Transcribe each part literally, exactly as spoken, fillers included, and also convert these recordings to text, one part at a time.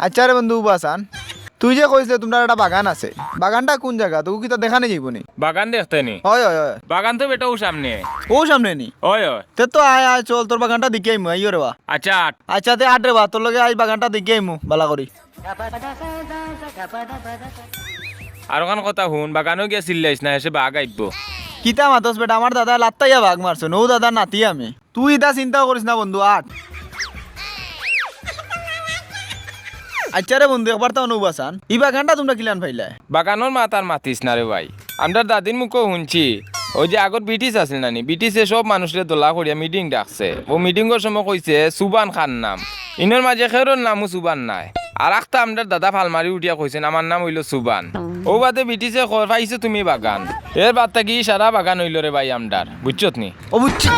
আচ্ছা রে বন্ধু, উবা চান, তুই যে কইছলে তুমরার একটা বাগান আছে, বাগানটা কুন জাগাত? অউ কিতা দেখানি যাইবো নি? বাগান দেখতে নি? অয়, অয়, অয়। বাগান তো বেটা অউ সামনে। অউ সামনে নি? অয়, অয়। তে তো আয়, আয়, চল, তোর বাগানটা দেখি আইমু, আইও রে বা। আচ্ছা, আট। আচ্ছা, তে আট রে বা, তোর লগে আইজ বাগানটা দেখি আইমু, বালা করি। আর অখান কথা হুন, বাগানো গিয়া চিল্লাইস না, হেষে বাঘ আইবো। কিতা মাতস বেটা, আমার দাদায় লাত্তাইয়া বাঘ মারছইন, অউ দাদার নাতি আমি। তুই ইতা চিন্তাও করিস না বন্ধু, আট। আচ্ছা রে বন্ধু, একবার তাও নৌবা চান, ই বাগানটা তুমরা কিলান পাইলায়? বাগানর মাত আর মাতিস না রে ভাই, আমরার দাদির মুখো হুনছি, অউ যে আগর ব্রিটিশ আছিল না নি, ব্রিটিশে সব মানুষরে দলা করিয়া মিটিং ডাকছে। অউ মিটিংর সময় কইছে সুবান খান নাম, ইনর মাঝে কেউরর নামও সুবান নায়। আর আখতা আমরার দাদা ফাল মারি উঠিয়া কইছইন, "আমার নাম অইলো সুবান।" অউ বাদে ব্রিটিশে কয়, "পাইছো তুমি বাগান।" এর বাদ থাকি সারা বাগান অইলো রে ভাই আমরার, বুঝছত নি? ও বুঝছি।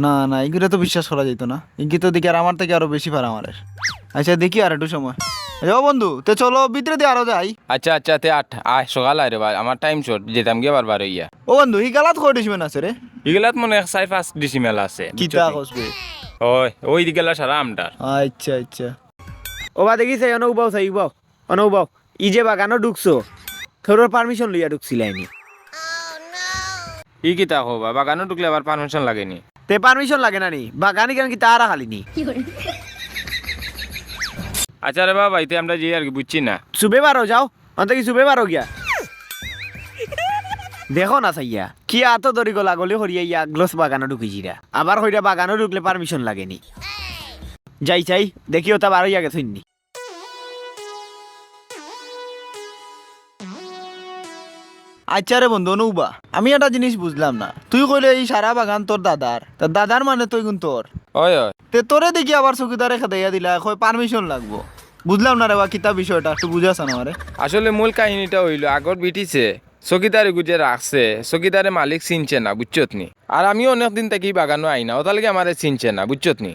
না, না, ইগুরে তো বিশ্বাস করা যাইতো না। ইগি তো দেখি আর আমার থাকি আরো বেশি ফারা মারের। আচ্ছা, দেখি আর একটু সময়। আচ্ছা, ও বন্ধু, তে চলো, ভিতরে দি আরো যাই। আচ্ছা, আচ্ছা, তে আট, আয়, সকাল আয় রে ভাই, আমার টাইম শর্ট, যেতাম গিয়া বারবার অইয়া। ও বন্ধু, ই গালাত কয় ডিসিমেল আছে রে? ইগুলাত মনে অয় এক চাইর পাঁচ ডিসিমেল আছে, কিতা বুঝছো নি? কস বে? ওই, ওই দিকে সারা আমরার। আচ্ছা, আচ্ছা। ও বা দেখি চাই, অনো উবাও চাই, উবাও, অনো উবাও। ই যে বাগানো ঢুকছো, কেউরর পারমিশন লইয়া ঢুকছিলায় নি? ই কিতা কও বা, বাগানো ঢুকলে আবার পারমিশন লাগে নি? তে পারমিশন লাগে না নি? বাগান ইখান কিতা আরা খালি নি? আচ্ছা রে বাবা, ইতে আমরা যাই আর কি, বুঝছি না। চুবে বারো যাও, অন্তে কি চুবে বারো গিয়া। দেখো না চাইয়া, কি আতো দড়ি গলাগলি করিয়া ইয়া গ্লোস বাগানো ঢুকিছিরা। আবার কইরা বাগানো ঢুকলে পারমিশন লাগে নি। যাই চাই, দেখি ওটা বারো ইয়া গেছইন নি। আচ্ছা রে বন্ধু, নৌবা, আমি একটা জিনিস বুঝলাম না। তুই কইলে ই সারা বাগান তোর দাদার, তা দাদার মানে তো ইগুন তোর। অয়, অয়। তে তোরে দেখি আবার চকিদারে খেদাইয়া দিলা, কয় পারমিশন লাগবো। বুঝলাম না রে বা, কিতা বিষয়টা, একটু বুঝাস না আমারে। আসলে মূল কাহিনীটা অইলো, আগর ব্রিটিশে চকিদার ইগু যে রাখছে, চকিদারে মালিক চিনছে না, বুঝছত নি? আর আমিও অনেক দিন থাকি বাগানো আই না, ওটার লাগি আমারে চিনছে না, বুঝছত নি?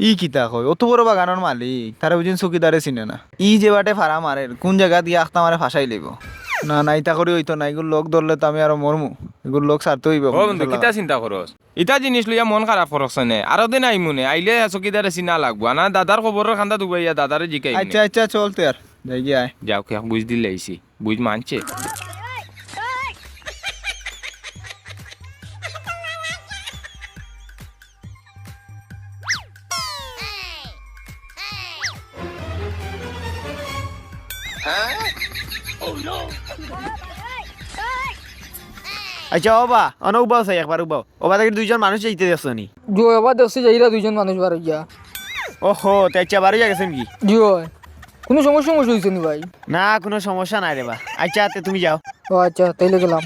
ই কিতা কয়? অত বড় বাগানর মালিক, তারে বুঝিন চকিদারে চিনে না। ই যে বাটে ফারা মারের, কুন জাগাত গিয়া আখতা মারে ফাঁসাই লইবো। না, না, ইতা করি অইতো না, ইগুর লগ ধরলে তো আমি আরো মরমু। ইগুর লগ ছাড়তে অইবো। ও বন্ধু, কিতা চিন্তা করস? ইতা জিনিস লইয়া মন খারাপ করস নে। আরো দিন আইমু নে, আইলে চকিদারে চিনা লাগবো। আনা দাদার কবরর কান্দা দুবাইয়া দাদারে জিকাই। আচ্ছা, আচ্ছা, চল তে আর। যাই গিয়া আয়। যাও, কে বুঝ দিলে আইছি। বুঝ মানছে। আচ্ছা, ও বা, অনো উবাও চাই, একবার উবাও। ও বা, দেখি দুইজন মানুষ যাইতে দেখছো নি? জি অয়, ও বা দেখছি যাইরা দুইজন মানুষ বার অইয়া। ওহো, তে আচ্ছা, বার অইয়া গেছে নি? জি অয়। কুনু সমস্যা, সমস্যা অইছে নি ভাই? না, কুনু সমস্যা নাই রে বা। আচ্ছা, তে তুমি যাও। ও আচ্ছা, তাইলে গেলাম।